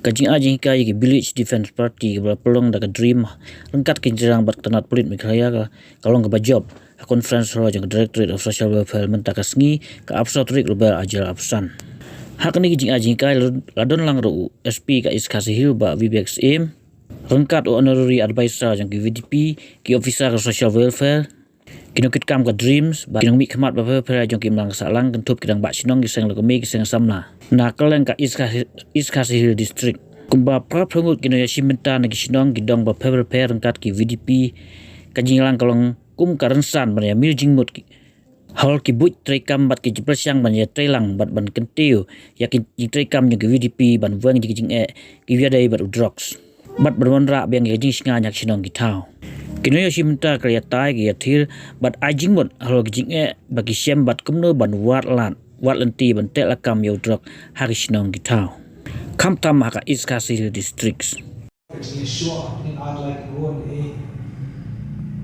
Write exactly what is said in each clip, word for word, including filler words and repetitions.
Ka jingai jinghikai ïa ki Village Defence Party kaba la pynlong da ka DREAM ryngkat ki jingrang bad ka tnat pulit Meghalaya ka, ka long kaba jop ha Conference Hall jong ka Directorate of Social Welfare mynta ka sngi, ka arphew saw tarik Rbiul Ajal arphew san. Ha kane ka jingai jinghikai la, la don lang ruh u SP ka East Khasi Hills Bah Vivek Syiem ryngkat u Honorary Advisor jong ki VDP, ki officer ka Social Welfare, ki nongkitkam ka DREAM bad ki nongmihkhmat bapher bapher jong ki imlang sahlang, kynthup ki rangbah shnong, ki seng lok kmie, ki seng samla na kylleng ka East Khasi, East Khasi Hills District. Kumba phra phew ngut ki nongïashim bynta na ki shnong, ki dong bapher bapher ryngkat ki VDP, ka jingïalang ka long kum ka rynsan ban ïamir jingmut ki halor ki buit treikam bad ki jingpyrshang ban ïatreilang bad ban kyntiew ïa ki jingtreikam jong ki VDP ban weng ïa ki jingeh kiba ïadei bad u drugs bad ban wanrah biang ïa ka jingshngaiñ ha ki shnong ki thaw. Ki nongïashim bynta ki la ïatai, ki la ïathir bad ai jingmut halor ki jingeh ba ki shem bad kumno ban wad lad, wad lynti ban teh lakam ïa u drug ha ki shnong ki thaw, khamtam ha ka East Khasi Hills District. Ka jingïashoh ha kine ar lai ki run eh.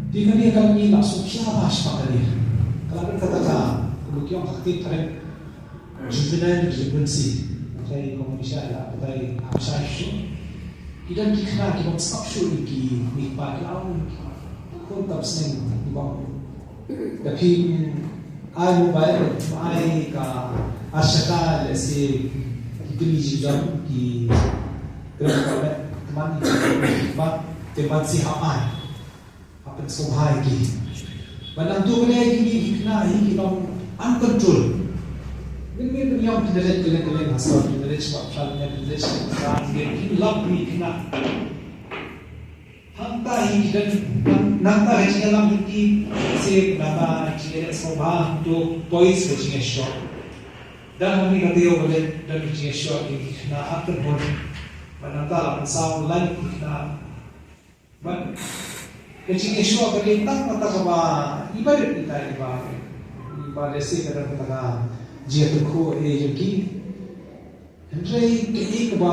Te kane ka ngi la sngewkhia bha shaphang kane. Ka la don kata ka, ka mukiong ka kti tarik juvenile delinquency. Ka tai ka mukiong la ka tai ka shai shu. Ki don ki khynnah ki bym sngap shuh ïa ki, ki pa ki la ong, khun tam snem ki bym Da phi ai mobile, ai ka ar shaka lehse ki kli jingdon ki kren ka met, te man ki ba, te man shi hap ai. Hap pynsngewbha ïa ki. Ba nangtu kane kine ki khynnah hi ki long uncontrolled. Ngin, ngin, ngin ïoh pynleit kylleng kylleng ha sor, pynleit sha Bapher, pynleit sha Bapher, ki lap ki khynnah. Hangta hi ki don, nang, nangta ka jingïalam jong ki, se nangta ka jingïaleh sngewbha, to toys ka jingïashoh. Dang hangne ka taïew ba leh don ka jingïashoh ïa ki khynnah ha kynhun. Bad nangta la pynsaw line ki khynnah. Bad ka jingïashoh ka dei tang kata kaba, iba dei kita iba, iba lehse ka don kata ka jingïatyngkhuh eh jong ki. Hynrei kaei kaba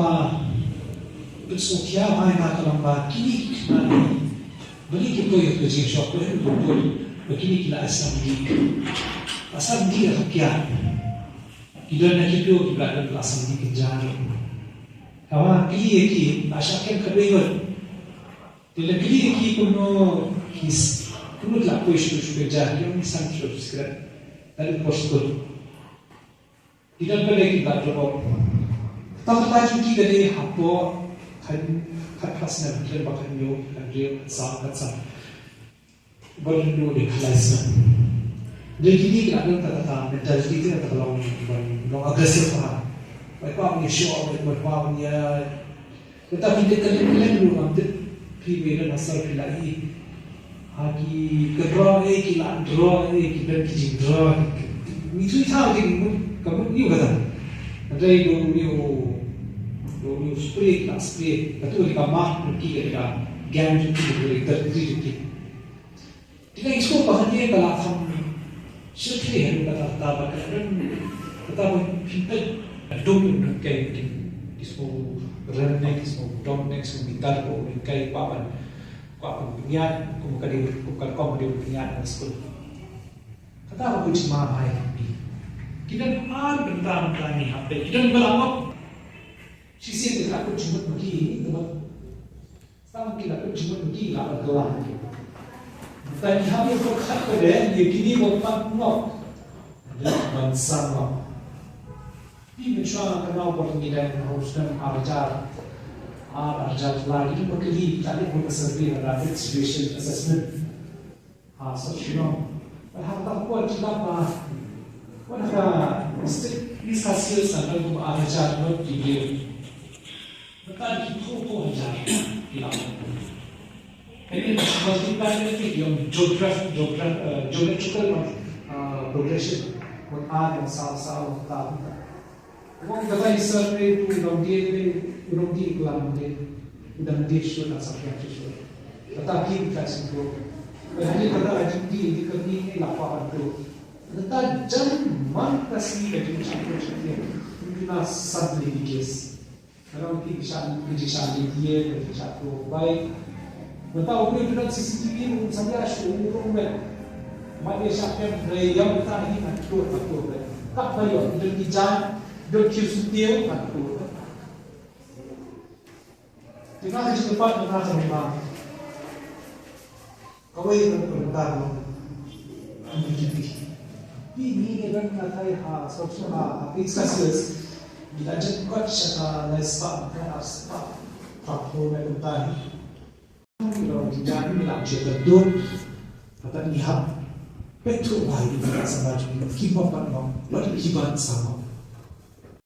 pynsngewkhia bha ïa nga ka long ba kine ki khynnah, balei ki poi ha ka jingshoh, balei ki poi, ba kine ki la ïasam ïa ki, la sam ïa ki ha ka kiad. Ki don na ki briew kiba la don, la sam ïa ki kynja. Haba kylli ïa ki, la shah kem khatwei ngut. Te la kylli ïa ki kumno ki s-, kumno ki la poi sha ka kynja, ki ong ki sam sha ka sigaret. Lada poi skul. Ki don pat de kiba drop out. Kata kata jong ki ka dei hapoh khan, khatphra snem, khlem ba khathynñiew, khathynriew, khatsaw, khatsan. Ba don du de khalai snem. Dei kine ki la don kata ka mentality, kata ka long, long, long aggressive ha. Ba kwah ban ïashoh, ba kwah ban ïa Kata phi dei ka leh, ka leh ruh ngam tip phi wei na sor phi la i. Ha ki ka draw eh, ki la draw eh, ki don ki jingdraw. Ngi shu i thaw ki mut, ka mut ngi kata. Ka dei do ngi u, do ngi u spray, ki la spray. Ka tu ka mark ki, ka gang ki, ki thirty-three ki. Te ka expo ba hangne ka la kham shakri ha kata kata ba ka don kata ba pynpet. Dum nang kai ki, ki sngewrem ne, ki sngewdom ne, ki sngewbitar ko, nang kai ba ban, ba ban pynïaid kum ka dei, kum ka, kum ka dei pynïaid na skul. Kata ba ku jingma bha ïa phi. Ki don ar bynta bynta ngi hap, ki don ba la ngop. Shisien ki la kut jingmut ma ki, ki don Tang ki la pynjumut ki la pynkylla. Tang ki hap ïa pyrkhat ka dei ïa kine ba pan ngop. Ban sang ngop. Phi mynshuwa ka nau ba ngi dang ha u snem ar hajar ar, ar hajar lai, ki dang ba kylli, ka dei ba ka survey, rapid situation assessment. Ha, sa Shillong. Ba ha ka por ki la ba. Wan ka state ni sa sil sa na ku ar hajar not ki ye. Ba ta ki phew phew hajar ki la. Ini multiply ni ki yung geograph, geograph, eh, geometrical, eh, progression. Wat ar yung sa, sa, wat ta, wat ta. Wong ka bai survey tu u nongdie, u nongdie u la nongdie. U dang die shuh, dang sapiang shuh. Kata ki ka singkro. Ba hynrei kata ka jingdie, die ka die ni la pa kan tu. Kata jan man ka si ka jingsingkro shuh. Kena suddenly di case. Kena ki bisa, ki bisa di die, ki bisa tu bai. Mynta u briew u don C C T V, u samla shu u rung bet. Mat ïa shah kem, hynrei ïa mynta hi ngan tur, ngan tur bet. Kat ba ïoh, u don ki jaiñ, don ki sutiew, ngan tur bet. Ina ka jingpynpaw na ka bynta kawei ka bynta ka bynta. Phi ngi ne ban ka thai ha sawsawng ha Ecclesiastes. Ngi la jan kot sha ka lai spah ka ar spah. Ka pho na bynta hi. Ngi la jan ngi la jan ka dun. Kata ngi hap pynpaw bai ïa ka samaj ngi ki pop pat ngi. Wat ki ban sama.